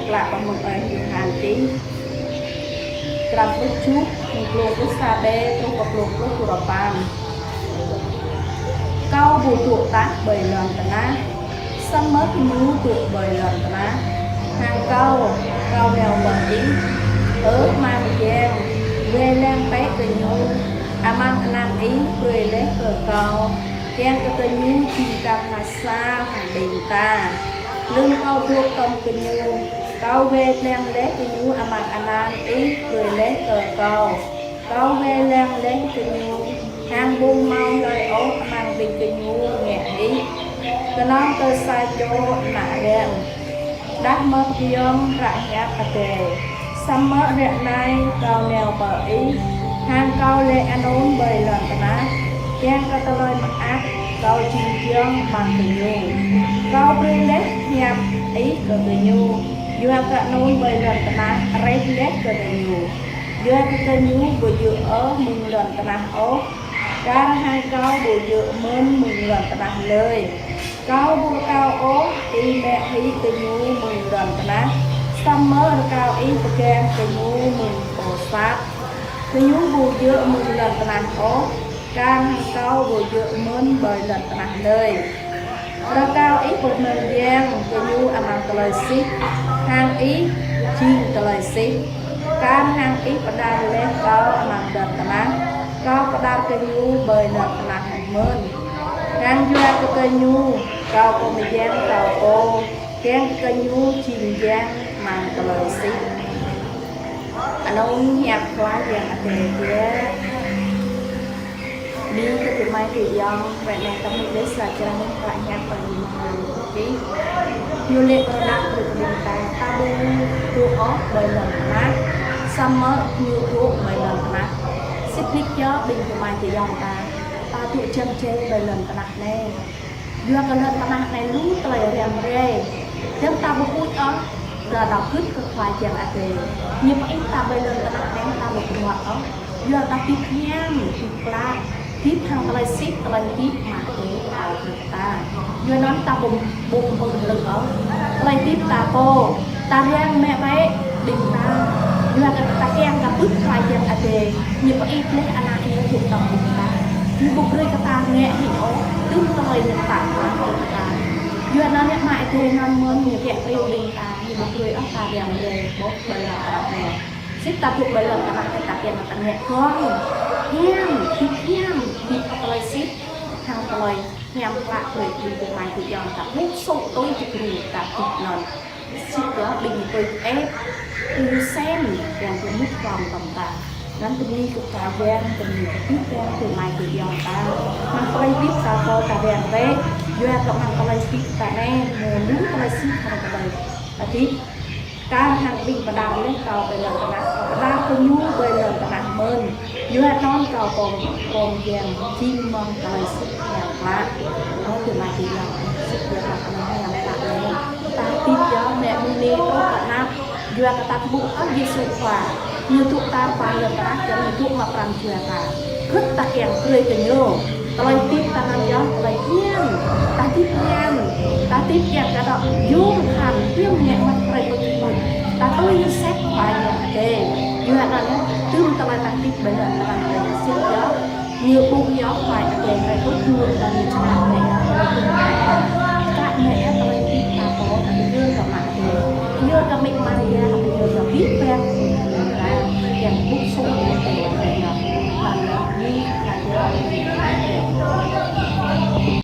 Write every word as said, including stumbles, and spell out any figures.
Klă pơmưng ơi Yôhan čih, črăn pluh tơjuh, mơ̆ng klông pluh sa B truh pơ klông pluh duapăn. Kâo ƀu dŏ tah ƀơi lŏn tơnah, samơ̆ gơñu dŏ ƀơi lŏn tơnah. Hăng Kâo, Kâo nao pơ ih. Ơ Ama mơyang, wai lăng bĕ gơñu amăng anăn Ih brơi laih kơ Kâo, kiăng kơ gơñu jing kar hmua sa hăng ƀing ta. Lơm Kâo dŏ hrŏm gơñu, Kâo wai lăng laih gơñu amăng anăn Ih brơi laih kơ Kâo. Kâo wai lăng laih gơñu, hăng ƀu hmâo hlơi ôh amăng ƀing gơñu ngă Ih, kơnơ̆ng kơ sa čô ană hrăm. Đah mơ̆ pơgiŏng hră hiăp Adai: Samơ̆ ră anai Kâo nao pơ Ih, hăng Kâo laĭ anŭn ƀơi lŏn tơnah, kiăng kơ tơlơi mơak Kâo jing giŏng amăng gơñu. Kâo brơi laih hiăp Ih kơ gơñu, yua kơ anŭn ƀơi lŏn tơnah rĕh laih kơ gơñu. Yua kơ gơñu ƀu djơ̆ ôh mơ̆ng lŏn tơnah ôh, kar hăng Kâo ƀu djơ̆ mơ̆n mơ̆ng lŏn tơnah lơi. Kâo ƀu rơkâo ôh Ih mă hĭ gơñu mơ̆ng lŏn tơnah, samơ̆ rơkâo Ih pơgang gơñu mơ̆ng pô sat. Gơñu ƀu djơ̆ mơ̆ng lŏn tơnah ôh, kar hăng Kâo ƀu djơ̆ mơ̆n ƀơi lŏn tơnah lơi. Rơkâo Ih pơmơyang gơñu amăng tơlơi sĭt, hăng Ih jing tơlơi sĭt. Kar hăng Ih pơđar laih Kâo amăng lŏn tơnah, Kâo pơđar gơñu ƀơi lŏn tơnah mơ̆n. Hăng yua kơ gơñu, Kâo pơmơyang Kâo pô, kiăng kơ gơñu jing yang amăng tơlơi sĭt. Anŭn hiăp Khua Yang Adai yơh. Bơni kơ ƀing amai ƀing ayŏng, ră anai ta mŭt laih sa črăn hră hiăp pơmơ̆ng ơi Yôhan čih. Ñu laĭ pơrơđah brơi kơ ƀing ta, ta ƀu dŏ ôh ƀơi lŏn tơnah, samơ̆ ñu dŏ ƀơi lŏn tơnah. Sĭt nik yơh ƀing amai ƀing ayŏng ta, ta dŏ jăm jai ƀơi lŏn tơnah anai. Yua kơ lŏn tơnah anai lu tơlơi răm rai. Dơ̆ng ta ƀu huĭ ôh, ta đaŏ gưt kơ Khua Yang Adai. Ñu pơĭt ta ƀơi lŏn tơnah anai ta ƀu kơnuă ôh. Yua ta hơdip hiam, hơdip klă, hơdip hăng tơlơi sĭt, tơlơi hơdip mơ̆ng Adai pơkă brơi kơ ta. Yua anŭn ta ƀu, ƀu pơhơdơr ôh. Tơlơi hơdip ta pô, ta răng mă bĕ ƀing ta. Yua kơ ta kiăng kơ ƀuh Khua Yang Adai, ñu pơĭt laih Ană Ñu dŏ hrŏm ƀing ta. Ñu ƀu brơi kơ ta ngă hĭ ôh, tŭ tơlơi ñu pơtă brơi kơ ta. Yua anŭn yơh Ama Adai anŭn mơ̆n ñu kiăng brơi ƀing ta, ñu ƀu brơi ôh ta răng brơi ƀơi lŏn tơnah anai. Sĭt ta dŏ ƀơi lŏn tơnah anai ta kiăng ta ngă gơ̆ng, hiam, hơdip hiam, hơdip tơlơi sĭt, hăng tơlơi hiam klă brơi ƀing amai ƀing ayŏng ta ƀuh sŭ tui čơkru ta hơdip anŭn. Sĭt yơh ƀing tui ĕp, tui sem, yang tui mŭt hrŏm ƀing ta. Anŭn bơni kơ Khua Yang, bơni kơ ƀing amai ƀing ayŏng ta. Anŭn tơlơi hơdip ta pô ta răng rĕ, yua kơ amăng tơlơi hơdip ta anai, mơ̆ng lu tơlơi sĭt hăng tơlơi hơdip. Kar hăng ƀing pơđar laih Kâo ƀơi lŏn tơnah, Kâo pơđar gơñu ƀơi lŏn tơnah mơ̆n. Yua anŭn Kâo pơm, pơm yang jing mơ̆ng tơlơi sĭt yang klă. Ơ ƀing amai ƀing ayŏng, sĭt yang klă anŭn yang klă anai. Ta hơdip yơh mơ̆ng anai truh pơ anăp. Yua kơ ta ƀuh ôh Yêsu Khua, Ñu dŏ tar ƀơi lŏn tơnah, Ñu dŏ amăng pran jua ta. Gưt ta kiăng brơi kơ Ñu. Tơlơi hơdip ta anŭn yơh tơlơi hiam. Ta hơdip hiam. Ta hơdip kiăng kơ dŏ yôm khăn, hiam ngă mơ̆ng hrơi pơkĭ mơ̆n. Ta tui Ñu sĕt Khua Yang Adai. Yua anŭn yơh, tŭ tơlơi ta hơdip ƀơi lŏn tơnah anai sĭt yơh. Ñu ƀuh yơh Khua Adai rai ƀuh djơ̆ ta ñu čơnah mơ̆ yơh tơlơi hơdip ta. Klă mơ̆ yơh tơlơi hơdip ta pô ta pơyơr kơ Ama Adai. Pơyơr kơ Mĭ Maria, pơyơr kơ abih bang ƀing ta. Yang ƀuh sŭ Adai ta yơh. Anŭn yơh, ñu ta yơh.